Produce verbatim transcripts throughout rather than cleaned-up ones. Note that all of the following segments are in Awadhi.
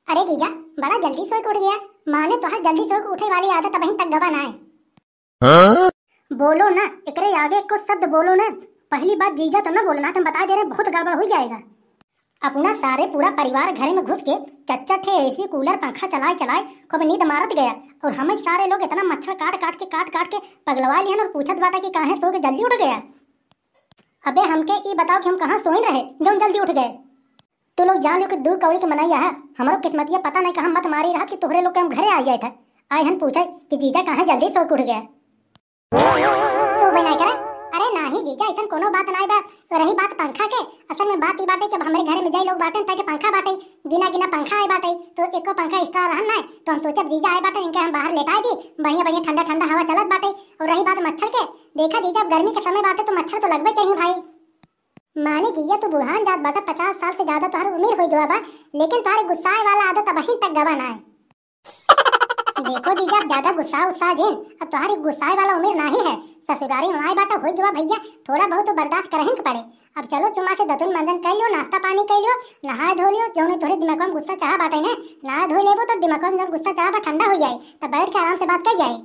अरे जीजा, बड़ा जल्दी सोए के उठ गया। माने तोहर जल्दी सोए के उठे वाली आदत अबहिन तक गवा ना है। हाँ? बोलो ना, एकरे आगे कुछ शब्द बोलो ना। पहली बात जीजा तो ना बोलना, तुम बता दे रहे, बहुत गड़बड़ हो जाएगा। अपना सारे पूरा परिवार घर में घुस के चच्चा ठे एसी, कूलर, पंखा चलाए चलाए खूब नींद मारत गया, और हमें सारे लोग इतना मच्छर काट काट के, काट काट के पगलवा लिहन और पूछत बाटा कि काहे सो के जल्दी उठ गया। अबे हमके ई बताओ कि हम कहाँ सोइन रहे जौन जल्दी उठ गए? तू लोग जान लो कि दू कौड़ी के मनई है, हमरो किस्मतिया पता नहीं कहाँ मत मारी रहत कि तोहरे लोग के हम घरे आ जाए थे। आए हन पूछे कि जीजा काहे जल्दी सो के उठ गए। तू भी नहीं करे। अरे नाही जीजा, ऐसन कोनो बात नाई बा। रही बात पंखा के, असल में बात ई बाटे कि अब हमरे घरे में जई लोग बाटे, ताकि पंखा बाटे, गिना गिना पंखा आए बाटे, तो एको पंखा एक्स्ट्रा रहन ना, तो हम सोचब जीजा आए बाटे, इनके हम बाहर लेटाए दी, बढ़िया बढ़िया ठंडा ठंडा हवा चलत बाटे। और रही बात मच्छर के, देखा जीजा, अब गर्मी के समय बाटे तो मच्छर तो लगबे करी भाई। माने जीजा, तू बुढ़ान जात बाटा, पचास साल से ज्यादा तोहर उम्र हो गवा बा, लेकिन तोहरे गुस्साए वाला आदत अबहिन तक गवा ना है। देखो जीजा, अब ज्यादा गुस्सा उस्सा जिन, अब तोहरी गुस्साए वाला उम्र नाही है। ससुरारी में आए बाटा, हो गवा भैया, थोड़ा बहुत तो बर्दाश्त करहिन के पड़े। अब चलो चुम्मा से दतुन मंजन कर लियो, नाश्ता पानी कर लियो, नहाए धो लियो, जो नहीं तोहरे दिमाग में गुस्सा चढ़ा बाटे ने, नहाए धो लेबो तो दिमाग में जब गुस्सा चढ़ा बा ठंडा हो जाए, तब बैठ के आराम से बात कर जाए।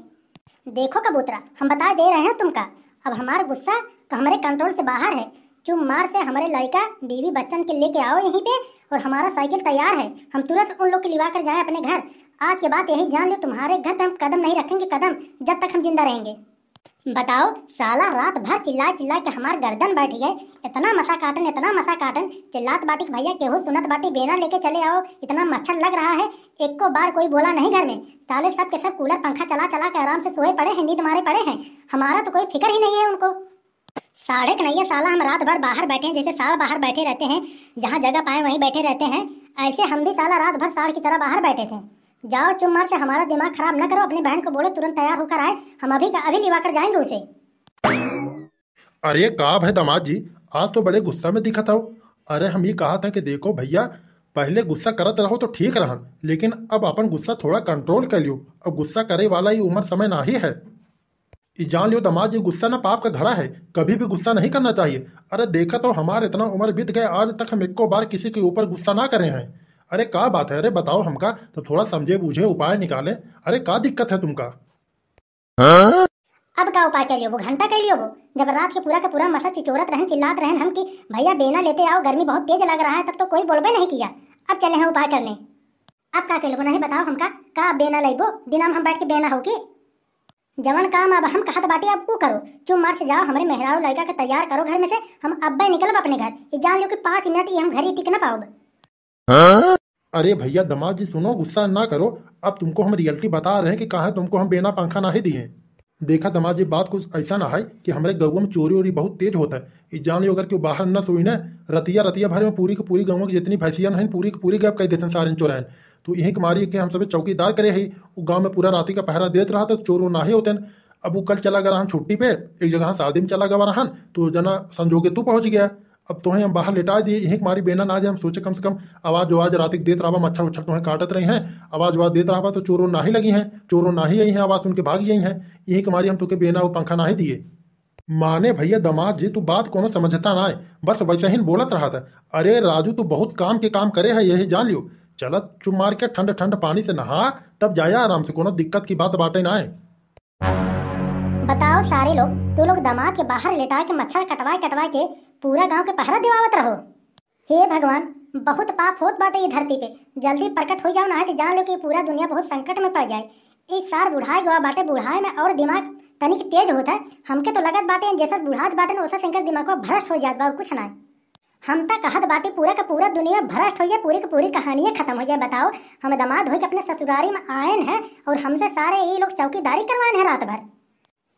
देखो कबूतरा, हम बता दे रहे हैं तुमका, अब हमारा गुस्सा तो हमारे कंट्रोल से बाहर है। चुप मार से हमारे लड़का, बीवी, बच्चन के लेके आओ यहीं पे, और हमारा साइकिल तैयार है। हम तुरंत उन लोग के लिवा कर जाए अपने घर। आज के बाद यही जान लो, तुम्हारे घर पे हम कदम नहीं रखेंगे, कदम, जब तक हम जिंदा रहेंगे। बताओ साला, रात भर चिल्ला चिल्ला के हमार गर्दन बैठ गए, इतना मसा काटन, इतना मसा काटन, चिल्लात बाटी कि भैया केहू सुनत बाटी, बेना लेके चले आओ, इतना मच्छर लग रहा है। एको बार कोई बोला नहीं घर में। साले सब के सब कूलर पंखा चला चला के आराम से सोए पड़े हैं, नींद मारे पड़े हैं। हमारा तो कोई फिक्र ही नहीं है उनको। साढ़े के नहीं है साला, हम रात भर बाहर बैठे हैं, जैसे साढ़ बाहर बैठे रहते हैं, जहाँ जगह पाए वहीं बैठे रहते हैं, ऐसे हम भी साला रात भर साढ़ की तरह बाहर बैठे थे। जाओ चुप मार से हमारा दिमाग खराब न करो, अपनी बहन को बोलो तुरंत तैयार होकर आए, हम अभी का अभी लिवा कर जाएंगे उसे। अरे का भाई दामाद जी, आज तो बड़े गुस्सा में दिखत हो। अरे हम ये कहा था कि देखो भैया, पहले गुस्सा करत रहो तो ठीक रहन, लेकिन अब अपन गुस्सा थोड़ा कंट्रोल कर लियो। अब गुस्सा करे वाला ये उम्र समय नाही है। ये जान लियो दामाद जी, गुस्सा ना पाप का घड़ा है, कभी भी गुस्सा नहीं करना चाहिए। अरे देखा तो हमार इतना उम्र बीत गया, आज तक हम एको बार किसी के ऊपर गुस्सा ना करे हैं। अरे का बात है, अरे बताओ हमका, तब थोड़ा समझे बूझे उपाय निकाले। अरे का दिक्कत है तुमका? अब का उपाय कर लियो वो, घंटा कर लियो वो, जब रात के पूरा का पूरा मसा चिचोरत रहन, चिल्लात रहन हम कि भैया बेना लेते आओ, गर्मी बहुत तेज लग रहा है, तब तो कोई बोलबे नहीं किया। अब चले हैं उपाय करने। अब का कर लेबो, नहीं बताओ हमका, का अब बेना लेबो, दिना में हम बैठ के बेना हो की? जवन काम अब हम कहत बाटी अब ऊ करो, चुप मार से जाओ, हमरे मेहरारू लड़का के तैयार करो घर में से, हम अब्बे निकलब अपने घर। ये जान लो कि पाँच मिनट ये हम घर ही टिक ना पाओब। अरे भैया, दामाद जी सुनो, गुस्सा ना करो। अब तुमको हम रियलिटी बता रहे हैं कि काहे तुमको हम बेना पंखा नाही दिए। देखा दामाद जी, बात कुछ ऐसा ना है कि हमरे गौवा में चोरी ओरी बहुत तेज होता है। ये जान लो, अगर क्यों बाहर ना सोई ना, रतिया रतिया भर में पूरी की पूरी गौवा की जितनी भैंसियन हैं, पूरी की पूरी गैप कर देते हैं सारे चोरैन। तो यही के मारी के हम सब चौकीदार करे है, वो गाँव में पूरा राती का पहरा देत रहा था, चोर वो नाही होते हैं। अब वो कल चला गया रहन छुट्टी पे, एक जगह शादी में चला गया रहन, तो जना संजोगे तू पहुँच गया। अब तोहें हम बाहर लेटा दिए, यहीं के मारी बेना ना दे, हम सोचे कम से कम आवाज आवाज रात के देत रहबा, मच्छर उच्छर तोहें काटत रही हैं, आवाज आवाज देत रहबा तो चोरो नाही लगी हैं, चोरो नाही आई हैं, आवाज सुन के भाग गई हैं, यहीं के मारी हम तोके बेना और पंखा नाही दिए। माने भैया दामाद जी, तू बात कोनो समझता ना है, बस वैसे ही बोलत रहा था। अरे राजू, तू बहुत काम के काम करे है, यही जान लियो। चलत चुप मार के ठंड ठंड पानी से नहा, तब जाया आराम से, कोनो दिक्कत की बात बाटे ना है। बताओ सारे लोग, तू लोग दामाद के बाहर लेटाए के मच्छर कटवाए कटवाए के पूरा गांव के पहरा दिवावत रहो। हे भगवान, बहुत पाप होत बाटे ये धरती पे, जल्दी प्रकट हो जाओ, ना है तो जान लो कि पूरा दुनिया बहुत संकट में पड़ जाए। ई सार बुढ़ाए गवा बाटे, बुढ़ाए में और दिमाग तनिक तेज होत है। हमके तो लगत बाटे जैसे बुढ़ात बाटे ना, वैसे इनकर दिमाग भ्रष्ट हो जात बा और कुछ ना। हम त कहत बाटी पूरा का पूरा दुनिया भ्रष्ट हो जाए, पूरी की पूरी कहानियां खत्म हो जाए। बताओ, हम दामाद होके अपने ससुरारी में आयन है और हमसे सारे ये लोग चौकीदारी करवायन है रात भर।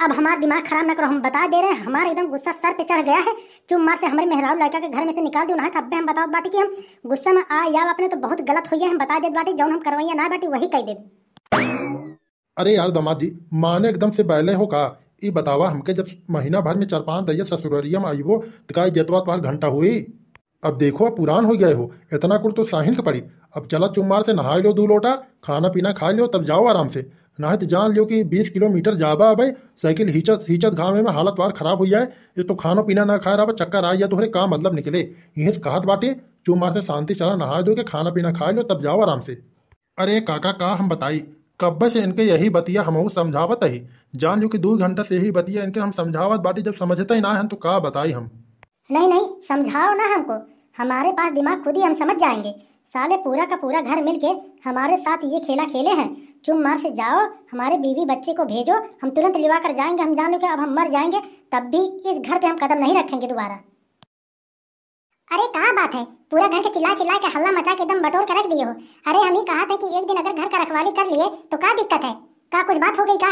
अब हमार दिमाग खराब ना करो, हम बता दे रहे हैं, हमार एकदम गुस्सा सर पे चढ़ गया है। चुप मार से हमारे मेहरारू लड़का के घर में से निकाल दो, ना है तब भी हम बताओ बाटी कि हम गुस्सा में आ या अपने तो बहुत गलत हो गया, हम बता देत बाटी, जौन हम करवैया ना बाटी वही कह देब। अरे यार दामाद जी, माने एकदम से बैले हो का? ई बतावा हमके, जब महीना भर में चार पांच दइया ससुररिया में आइबो, त का इज्जतवा तोहार घंटा होई? अब देखो, अब पुरान हो गए हो, इतना कुल तो साहिन के पड़ी। अब चला चुम्मार से नहाए लो दू लोटा, खाना पीना खाए लो, तब जाओ आराम से। नाहीं तो जान लियो कि बीस किलोमीटर जाबा अबे, साइकिल हींचत हींचत घामे में हालत तोहार खराब हो जाए। एक तो खानो पीना ना खाए रहा, चक्कर आ जाए तोहरे, का मतलब निकले? यहीं से कहत बाटे, चुम्मार से शांति चला नहाए धो के, खाना पीना खाए लो, तब जाओ आराम से। अरे काका, का हम बताई, कब्बे से इनके यही बतिया हमहू समझावत ही। जान लियो कि दू घंटा से यही बतिया इनके हम समझावत बाटी, जब समझते ही ना हन तो का बताई हम। नहीं, नहीं, समझाओ ना हमको, हमारे पास दिमाग खुद ही, हम समझ जाएंगे। साले पूरा का पूरा घर मिलके हमारे साथ ये खेला खेले हैं। चुप मार से जाओ, हमारे बीवी बच्चे को भेजो, हम तुरंत लिवा कर जाएंगे। हम जान लो कि अब हम मर जाएंगे, तब भी इस घर पे हम कदम नहीं रखेंगे दोबारा। अरे का बात है, पूरा घर के चिल्ला चिल्ला के हल्ला मचा के एकदम बटोर के रख दिए हो। अरे हम ही कहा थे कि एक दिन अगर घर का रखवाली कर लिए तो का दिक्कत है, का कुछ बात हो गई का?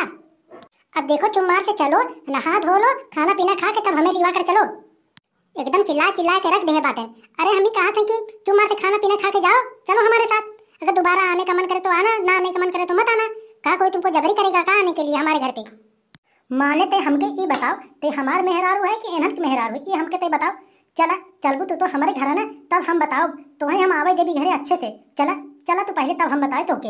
अब देखो चुप मार से चलो, नहा धो लो, खाना पीना खा के तब हमें लिवा कर चलो। एकदम चिल्ला चिल्ला के रख दे बाटन। अरे हम ही कहा थे कि चुप मार से खाना पीना खा के जाओ, चलो हमारे साथ। अगर दोबारा आने का मन करे तो आना, ना आने का मन करे तो मत आना। का कोई तुमको जबरी करेगा का आने के लिए हमारे घर पे? माने ते हमके ई बताओ, ते हमार मेहरारू है कि एनहन के मेहरारू है, ई हमके ते बताओ। चला, चलबू तू तो हमरे घर है ना, तब हम बताओ, तोहे हम आवे देबी घरे अच्छे से। चला, चला तू पहले, तब हम बताए तोके।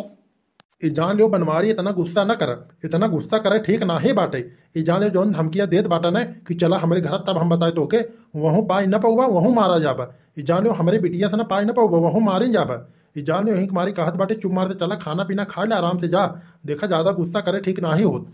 ई जान लियो बनवारी, इतना गुस्सा न कर, इतना गुस्सा करे ठीक नाही बाटे। ई जान लियो जौन धमकियाँ देत बाटा न कि चला हमरे घर, तब हम बताए तोके, वहूँ पाई न पउबा, वहूँ मारा जाबा। ई जान लियो हमरे बिटिया से न पाई न पउबा, वहूँ मारी जाबा। ई जान लियो यहीं मारी कहत बाटे, चुप मार से चला, खाना पीना खा ले, आराम से जा। देखा ज्यादा गुस्सा करे ठीक नाही होत।